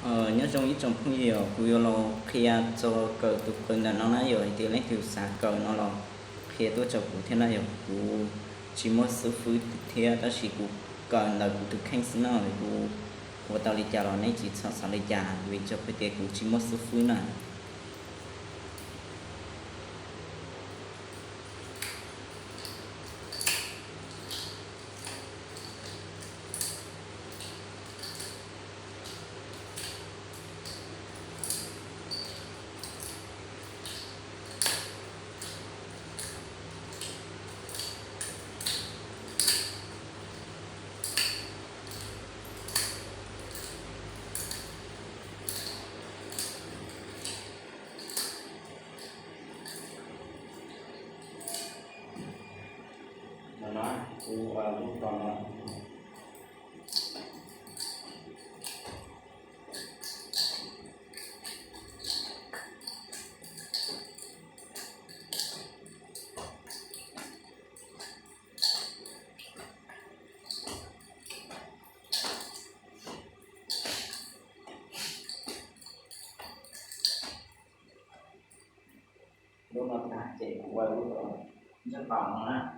Nyob zoo ib tsoom phooj ywg, kuv yuav los qhia txog kawm tus qws ntawm no na yom, hais tias leej twg xav kawm no los qhia tuaj rau kuv thiab na yom. Kuv tsis muaj xib fwb thiab, tab sis kuv kawm ntawm kuv tus kheej xwb na. Kuv ua tau li cas los nej tsis txhob xav li cas, vim rau qhov tias kuv tsis muaj xib fwb na. Lub no tag ces kuv ua lub ntsej pam no na.